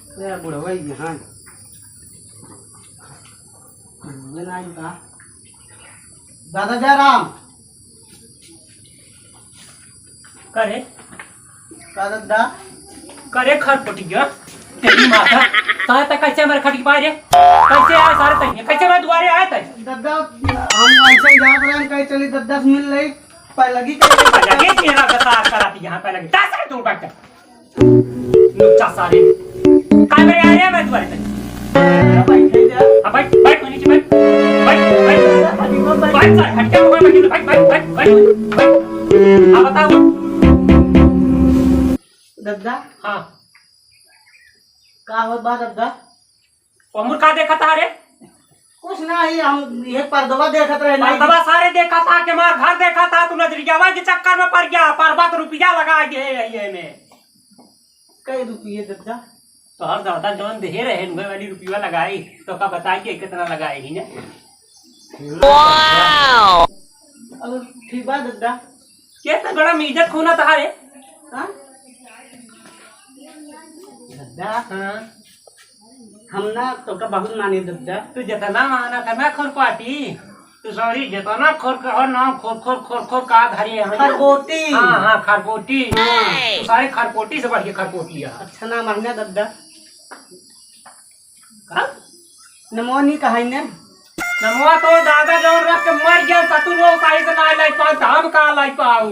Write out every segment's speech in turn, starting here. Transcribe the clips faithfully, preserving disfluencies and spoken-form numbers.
ए, बुढ़वा यहाँ। ये ना आइल का? दादा जयराम। का रे? का दादा? का रे खरपटिया? तेरी माता। सारे तक कैसे हमारे खटिक पाए रे? कैसे आए सारे तक? कैसे हमारे दुआरे आए तक? दादा, हम ऐसे जात रहे, कहीं चली दादा से मिल रही, पहले की पहले की तेरा गसार करा थी यहाँ, पहले की। का सारे तू बैठ जा। लुच्चा सारे। काय बरे आए रे मैं दुआरे पे? बैठ जा। अब बैठ, बैठ, नीचे बैठ। बैठ, बैठ। बैठ सारे, हट जा, बैठ, बैठ, बैठ, बैठ, बैठ। अब बताओ। दद्दा। हाँ। का हो बा दद्दा? पमुर का देखत हा रे? कुछ नाही, हम ये पर्दवा देखत रहे, नाही। पर्दवा सारे देखत हा कि हमार घर देखत हा, तू नजरियावा के चक्कर में पड़ गया, पर्वत रुपया लगा के है ये में। कई रुपये दद्दा? तोहर दादा जौन देहे रहे, उहे वाली रुपया लगाई, तो का बताई कि कितना लगाई ही ने? वाओ! अब ठीक बा दद्दा। के तो बड़ा मीजत खूना तहारे। हाँ? दद्दा। हाँ। हम ना तोका बहुत मानी दद्दा। तू जितना माना था ना खुरपाटी, तू सॉरी जितना खुर का और नाम खुर खुर खुर खुर का धरी है हम। खरबोटी। हाँ, हाँ, खरबोटी। हाँ। तू सारे खरबोटी से बढ़ के खरबोटी है। अच्छा नाम है ना दद्दा। का? नमवा नी कहाई ने। नमवा तो दादा जौन रख के मर गया, सतु रो साई से ना लाई पाऊ, धाम का लाई पाऊ।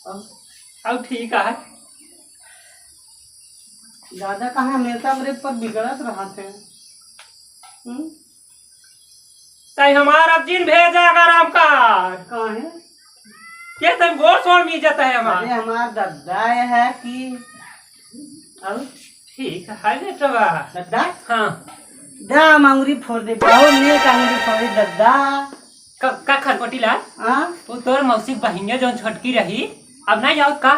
अब, अब ठीक है। दादा कहाँ हमेशा हमरे पर बिगड़त रहत है? हम्म? तई हमार अब जिन भेजा गरम का। काहे? ये तई गोड़ सोड़ मीजत है हमार। अरे हमार दद्दा ये है कि अब ठीक है बेटवा। दद्दा? हाँ। दा हम अंगुरी फोड़ दे, बहुत नेक अंगुरी फोड़ दे दद्दा। का, का खरपटी लाल? हाँ? वो तोर मौसी के बहिनिया जौन छोटकी रही, अब ना जाओ का?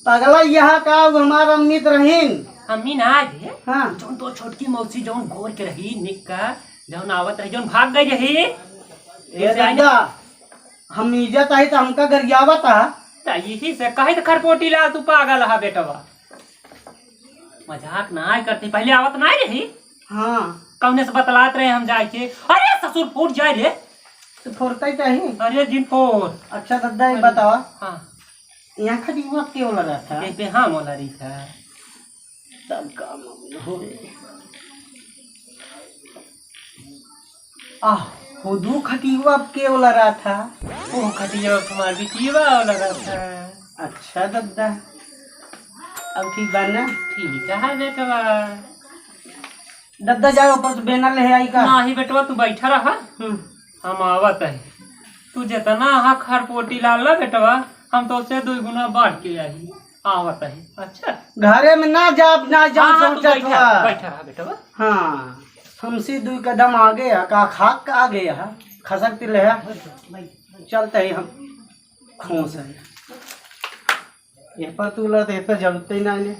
पगला यहाँ का, वो हमार अम्मी तो रहीन। अम्मी ना आज है? हाँ। जौन तो छोटकी मौसी जौन गोर के रही, निक का, जौन आवत रही, जौन भाग गई रही। ए दद्दा, हम इज्जत आई तो हमका गरियावत हा। त यही से कहे तो खरपोटी लाल तू पागल हा बेटवा। मजाक ना करती, पहले आवत ना रही। हाँ। कौने से बतलात रहे हम जाके, अरे ससुर फूट जाए रे। तो फोड़ता ही चाही। अरे जिन फोड़। अच्छा दद्दा, ये अरे। बतावा। हाँ। यहाँ खटिया के वाला रहता? ये पे हाँ वाला रही था। तब का मामला हो रे? आह, हो दू खटिया के वाला रहता? वो खटिया हमार बिटिया वाला रहता। अच्छा दद्दा, अब ठीक बा ना? ठीक है बेटवा। दद्दा जाओ ऊपर से बेना ले आई का? नाही बेटवा, तू बैठा रहा। हम्म। हम आवत है। तू जितना हा खरपोटी लाल ना बेटवा, हम तो से दो गुना बढ़ के आई। आवत है। अच्छा। घरे में ना जा, ना जा, हाँ, हाँ, तू सोचत बैठा, हुआ। बैठा रहा बेटवा। हाँ, हमसे दो कदम आगे है, का खाक आगे है, खसक तिल है। बैठ, बैठ, बैठ। चलते ही हम खोस है। ये पर तू लड़, ये पर जरूरत ही ना ले।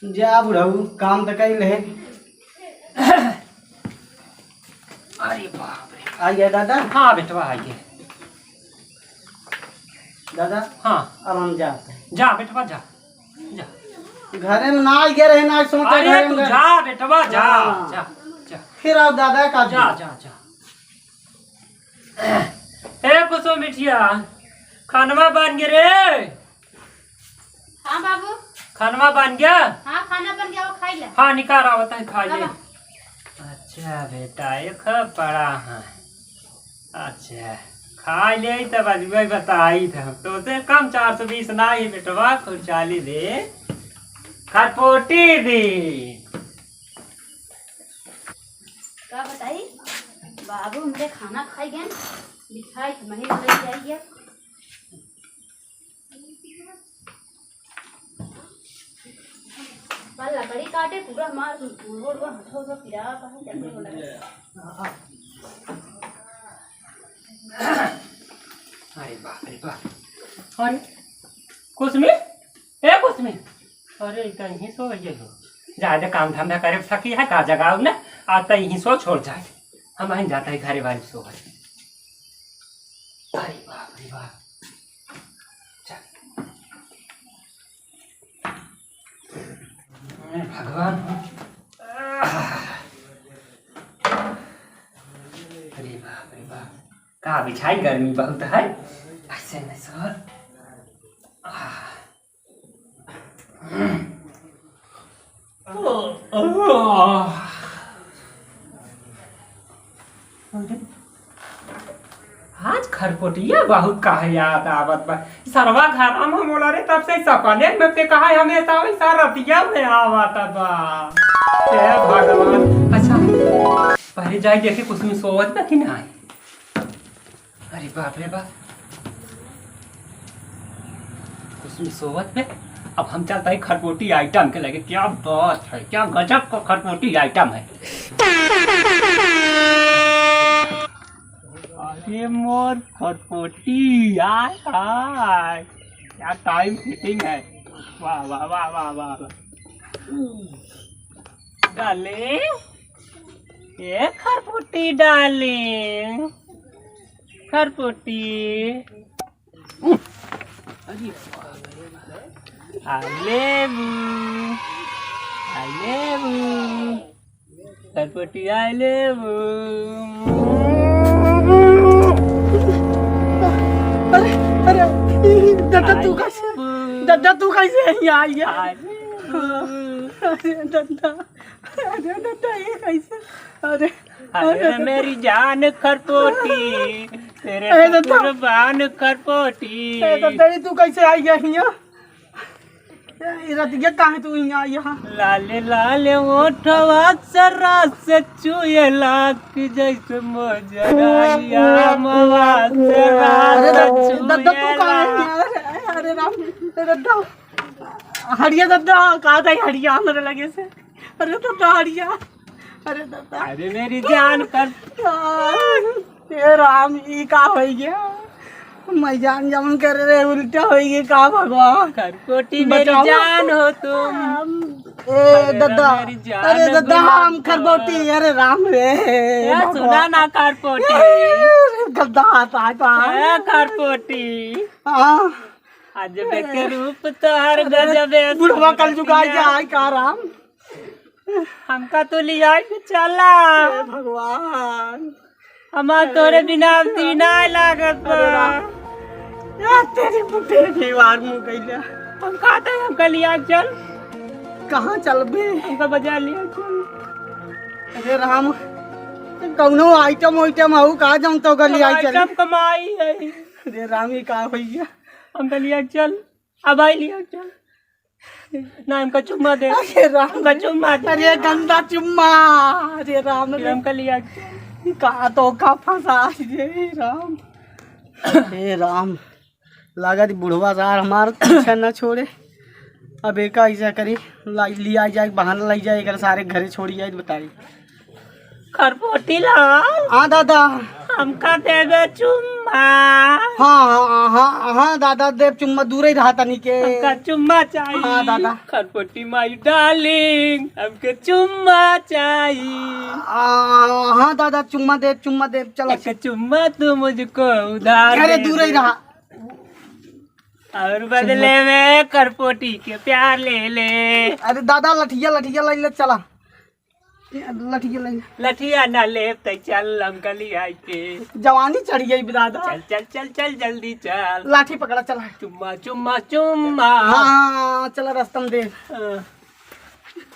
जा बुढ़ऊ, काम त कइल है। अरे बाप रे। आ गया दादा? हाँ बेटवा, आ गया। दादा, हाँ। अब हम जाते हैं। जा बेटवा, जा, जा। घरे में ना आ गया रहे, ना सोचा अरे घरे तू में। जा बेटवा, जा, हाँ। जा, जा। फिर आओ दादा का जा, जा, जा। ए कुसुम बिटिया, खानवा बन गए रे। हाँ बाबू। खानवा बन गया? हाँ, खाना बन गया, वो खाई ले। हाँ, निकाल आवत है, खा ले। बाबा। अच्छा बेटा, एक पड़ा है। अच्छा, खा ले तब अजुआ बताई था। तो से कम चार सौ बीस ना ही बेटवा, खुरचाली दे, खरपोटी दे। का बताई, बाबू हमरे खाना खाई गए, बिठाई के महीन लेके आई गया। पर लकड़ी काटे पूरा हमार गोड़ गोड़ हाथों से पिरा, कहीं चलने को लगा। बाप रे बाप। अरे, कुसुमी, ए कुसुमी, अरे, ई त यहीं सो गई हो। ज्यादा काम धंधा करे सकी है का जगाओ ना, आ त यहीं सो छोड़ जाए। हम आइन जाता है घरे वाली सो गई। अरे बाप रे बाप। चल। भगवान। अरे बाप रे बाप। का बिछाई, गर्मी बहुत है। ऐसे नहीं सर। अरे, आज खरपोटिया बहुत काहे याद आवत बा। सरवा घर हम बोला रे, तब से सपने में ते कहा हमेशा वैसा रतिया में आवत बा। हे भगवान। अच्छा, पहले जाई देखी कुसुमी सोवत बा कि नाही। अरे बाप रे बाप। कुसुमी सोवत बा। अब हम चलता है खरपोटी आइटम के लगे। क्या बात है, क्या गजब का खरपोटी आइटम है। अरे मोर खरपोटी, आय हाय, क्या टाइम फिटिंग है। वाह, वाह, वाह, वाह, वाह, वाह। डार्लिंग, ए खरपोटी डार्लिंग, खरपोटी। अरे बाप रे बाप। आ लेबू, आ लेबू, खरपोटी आ लेबू। अरे, अरे, ई दादा तू कैसे, दादा तू कैसे यहाँ आई है? आ लेबू। अरे दादा, अरे दादा, ये कैसे? अरे, अरे अरे दादा। मेरी जान खरपोटी, तेरे अरे पे दादा। कुर्बान खरपोटी। अरे दादा, ये तू कैसे आई है यहाँ? ए, रतिया काहे तू यहाँ, यहाँ? लाले लाले ओठवा से रस चुएला कि जैसे मोजराई आमवा से रस अरे दा-, दादा, तू काहे चुएला। यहाँ? अरे, अरे राम, अरे दादा, हरिया दादा, कहा था हरिया मेरे लगे से? अरे दादा, हरिया, अरे दादा। अरे मेरी जान कर। ए राम, ई का होइ गया? मैं जान जमन करे रे, उल्टा होइ गया का भगवान? खरपोटी मेरी बचाओ। जान हो तुम। हम, ए अरे दादा, मेरी जान अरे दादा, गुलाब हम खरपोटी, अरे राम रे, ए, भगवान। सुना ना खरपोटी। ए, गद्दा हाथ आए तो आए। ए, खरपोटी। हाँ। अजब के रूप तोहर अरे, गजब है, बुढ़वा कल जुगाई जाए का राम? हमका तो लियाई के चला। हे भगवान। हमार तोरे बिना अब जीना लागत बा। अरे राम। या तेरी बुढ़े की वार मुँह गइला। हम कहते हैं हमका लिया चल। कहाँ चलबे? हमका बजा लिया चल। अरे राम, कौनो आइटम वाइटम हऊ का जौन तो गली आई चल। आइटम कमाई है। अरे राम, ये का भैया? हमका लिया चल। अब आई लिया चल। ना, हमका चुम्मा दे। अरे राम। हमका चुम्मा दे। अरे गंदा चुम्मा। अरे राम रे। हमका लिया चल। का तो का फंसा रे राम। हे राम, लागत बुढ़वा सार हमार पीछा न छोड़े। अब एका ऐसा करी, ला-, लिया जाए, बहाना लाई जाए, एकर सारे घरे छोड़ी जाए, बताई। खरपोटी लाल। हाँ दादा। हमका देबे चुम्मा। हाँ, हाँ, हाँ, हाँ दादा, देब चुम्मा, दूरे ही रहा तनी के। हमका चुम्मा चाहिए। हाँ दादा। खरपोटी माई डार्लिंग, हमके चुम्मा चाहिए। आ, हाँ दादा, चुम्मा देब, चुम्मा देब, चला। एक चुम्मा तू मुझको उधार अरे दे दूरे ही दे। रहा। और बदले में खरपोटी के प्यार ले ले। अरे दादा, लठिया, लठिया लाई ले, चला। लठिया लाई। लठिया ना लेब त चल, हम गली आई के। जवानी चढ़ गई दादा। चल, चल, चल, चल, जल्दी चल। लाठी पकड़ा, चला। चुम्मा, चुम्मा, चुम्मा। हाँ, चला, रास्ता में दे। हाँ।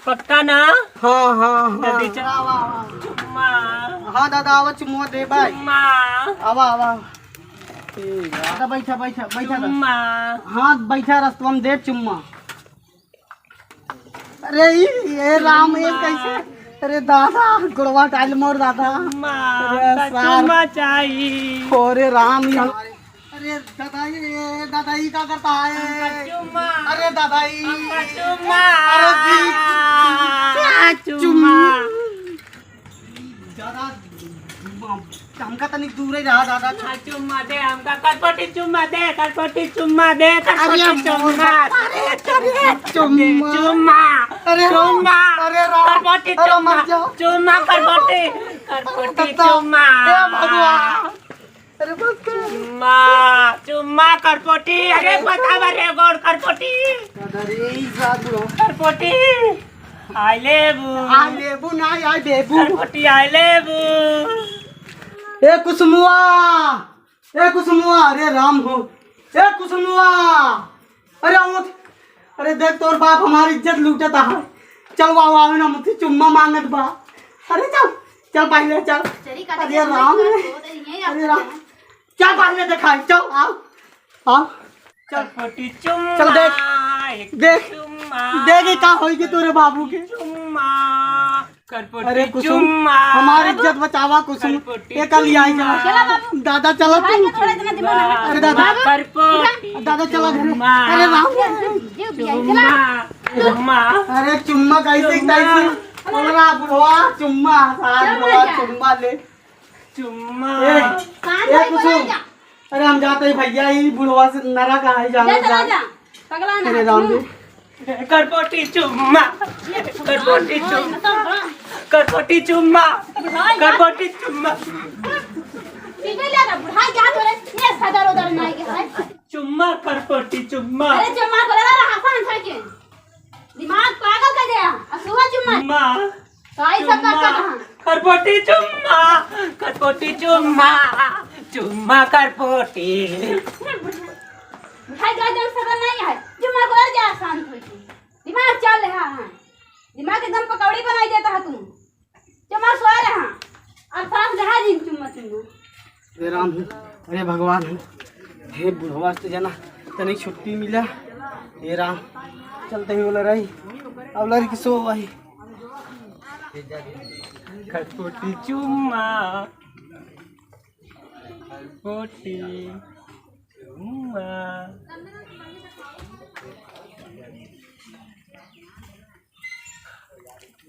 पक्का ना? हाँ, हाँ, हाँ। जल्दी चला, आवा, आवा। चुम्मा। हाँ दादा, आवा, चुम्मा दे भाई। चुम्मा। आवा, आवा। ए, दादा, बैठा, बैठा, बैठा दादा। चुम्मा। हाँ, बैठा, रास्ता में दे चुम्मा। अरे ई, ए राम, ये कैसे? अरे दादा, गोड़वा टाइल मोर दादा। अरे सार। चुम्मा चाहिए। अरे राम, ये हमारे, अरे दादा, ये दादा, ये का करता है? चुम्मा। अरे दादा, ये। चुम्मा। अरे जी। चुम्मा। दादा, हमका तनिक दूर ही रहा दादा। हाँ, चुम्मा दे हमका, करपोटी चुम्मा दे, करपोटी चुम्मा दे, करपोटी अरे चुम्मा। अरे, अरे, चुम्मा। चुम्मा। अरे राम, चुम्मा। अरे राम, करपोटी अरे चुम्मा। मर जाओ। चुम्मा करपोटी, करपोटी दादा, चुम्मा। हे भगवान। अरे बस कर। चुम्मा, चुम्मा करपोटी, अरे बतावा रे गोड़ करपोटी। दादा रे, ई साथ लो। करपोटी, आइ लेबू। आइ लेबू ना, आइ देबू। करपोटी, आइ लेबू। ए कुसुमुआ, ए कुसुमुआ, अरे राम हो, ए कुसुमुआ, अरे उठ, अरे देख तोर बाप हमार इज्जत लूटत है। चल वाह वाह ना मुझसे चुम्मा मांगत बा। अरे चल, चल पहिले चल। चली का अरे देखा, राम, वही बात होत है, यही अरे आपको राम, क्या चल पहिले देखाई, चल आओ, आओ। चल। करपोटी चुम्मा, चल देख, एक देख, चुम्मा, देख ये का होई के तोरे बाबू के। चुम्मा, करपोटी अरे कुसुम, चुम्मा। हमार इज्जत बचावा कुसुम। करपोटी ये कल आई चुम्मा। जा। चला बाबू। दादा चला भाई तू। के थोड़ा इतना दिमाग लगा। अरे दादा। बाबू, करपोटी दादा चला घरे। चुम्मा। अरे राम। जीव भी आई, चला। चुम्मा। चुम्मा। अरे चुम्मा कैसे चुम्मा। कैसे? बोल रहा बुढ़वा चुम्मा, साथ चल बुढ़वा मर जा। चुम्मा ले। चुम्मा। ए, शांत ए, होई कुसुम। बोला जा। अरे, हम जाते ही भैया, ई बुढ़वा से नरा का है, जाना जा, चला जा। जा। पगला ना अरे, है, राम सुनो। जी। करपोटी चुम्मा। करपोटी चुम्मा। करपोटी चुम्मा। बुढ़ाई जा। करपोटी चुम्मा। पीछे ले जा, बुढ़ाई जा तोरे। ये सदर उधर नहीं के है। चुम्मा, करपोटी चुम्मा। अरे, चुम्मा बोला ना, हंसा हंसा के। दिमाग पागल कर दिया। अब सुबह चुम्मा। चुम्मा। तो आई सब चुम्मा, करता कहाँ? करपोटी चुम्मा, करपोटी चुम्मा, चुम्मा करपोटी। भाई, गाय जन सबर नहीं है। चुम्मा को जा, शांत हो के। दिमाग चल रहा है। दिमाग एकदम पकौड़ी बनाई देता है तू। चुम्मा सो रहा। अब सांस ले, हाँ जी, चुम्मा, चुम्मा। हे राम हो, अरे भगवान हो, हे बुढ़वा से जना तनिक छुट्टी मिला। हे राम, चलते ही बोला रही, अब लड़की सो भाई। करपोटी चुम्मा, करपोटी चुम्मा।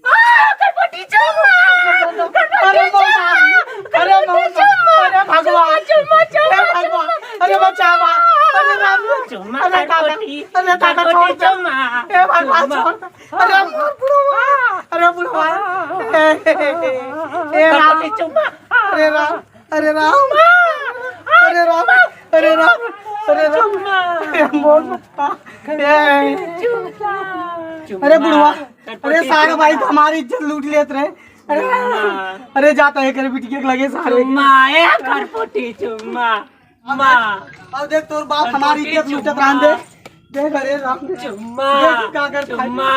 आ, करपोटी चुम्मा! करपोटी अरे मौसा, चुम्मा! अरे करपोटी मौसा, चुम्मा! अरे भगवान, चुम्मा, चुम्मा, हे चुम्मा, भगवान, चुम्मा, अरे चुम्मा, बचावा, चुम्मा! अरे राम, चुम्मा, अरे दादा, करपोटी, अरे दादा, करपोटी छोड़ दे। चुम्मा! हे भगवान, चुम्मा! छोड़ दे। अरे मोर बुढ़वा, अरे बुढ़वा, हे, हे, हे, हे, हे राम, करपोटी चुम्मा! अरे राम, अरे राम, अरे राम, अरे राम, अरे राम, चुम्मा! अरे मोर बुढ़वा, हे, चुम्मा! अरे बुढ़वा, अरे सारे भाई तो हमारी इज्जत लूट लेत रहे। अरे, अरे जाता है करे बिटिया के लगे सारे। चुम्मा, ए करपोटी चुम्मा। माँ। अब देख तोर बाप हमारी इज्जत लूटत रहन दे। देख अरे राम रे। चुम्मा। देख का कर चुम्मा।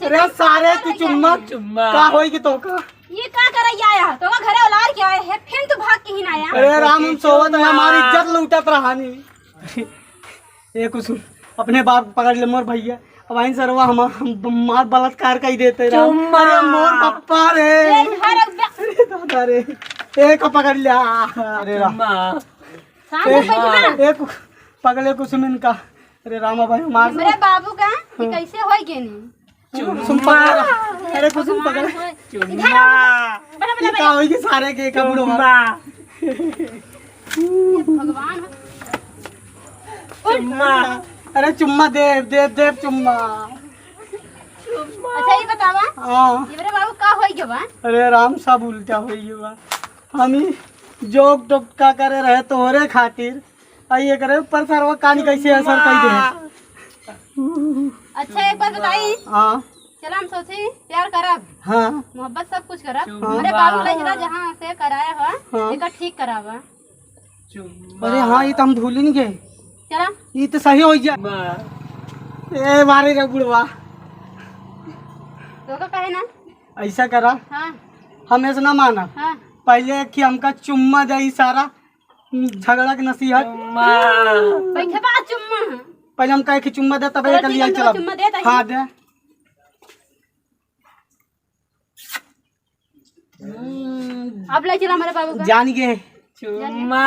अरे सारे तू चुम्मा। चुम्मा। का होई कि तो का? ये का करे आया? तो का घरे औलार के आए है, फिर तू भाग के ही ना आया। अरे राम हम सोवत है, हमारी इज्जत लूटत रहानी। ए कुसुम, अपने बाप पकड़ ले मोर भैया। अब आइन सरवा हम, हम मार बलात्कार कई देते राम। चुम्मा। अरे मोर पप्पा रे। ए, घर अब अरे दादा रे। ए का पकड़ लिया। अरे राम। चुम्मा। शांत ए, हो बैठ ना। ए कु-, पकड़े कुसुम इनका। अरे राम भाई मार। मेरे बाबू का ये हाँ। कैसे होई गेनी? कुसुम पकड़। अरे कुसुम पकड़। चुम्मा। इधर आओ। बड़ा, बड़ा, ये का बड़ा। होई कि सारे के का बुढ़वा। चुम्मा। भगवान हो। चुम्मा। अरे चुम्मा दे, दे, दे चुम्मा। अच्छा, ये बतावा। हाँ। ये मेरे बाबू का होई गवा? अरे राम, सब उल्टा होई गवा। हम ही जोक टोटका करे रहे तोहरे खातिर। आ ये करे ऊपर सरवा कानी कैसे असर कई दे। अच्छा, एक बात बताई। हाँ। चला, हम सोची प्यार करब। हाँ। मोहब्बत सब कुछ करब। चुम्मा। मेरे बाबू ले चला, जहाँ से कराया हो, हाँ। एकर ठीक करावा। चुम्मा। अरे हाँ, ये तो हम भूल ही नहीं गए। चला। ये तो सही हो गया। चुम्मा। ए, मारे रे बुढ़वा। तो का कहे ना? ऐसा करा। हाँ। हम ऐसा ना माना। हाँ। पहले कि हमका चुम्मा दे, इशारा, झगड़ा के नसीहत। चुम्मा। बैठे बा चुम्मा। पहले हम कहे कि चुम्मा दे, तब चलो एक ठीक लिया है, चला। चुम्मा दे, ताकि हाँ, दे। अब ले चला हमारे बाबू का। जान गए। चुम्मा।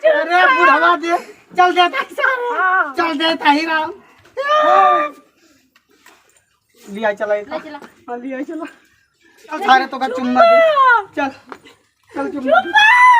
अरे बुढ़वा दे, चल देता ही सारे। चल देता ही राम। लिया चला एक। ले चला। हाँ, लिया चला। सारे तो का चुम्मा दे। चल, चल चुम्मा दे।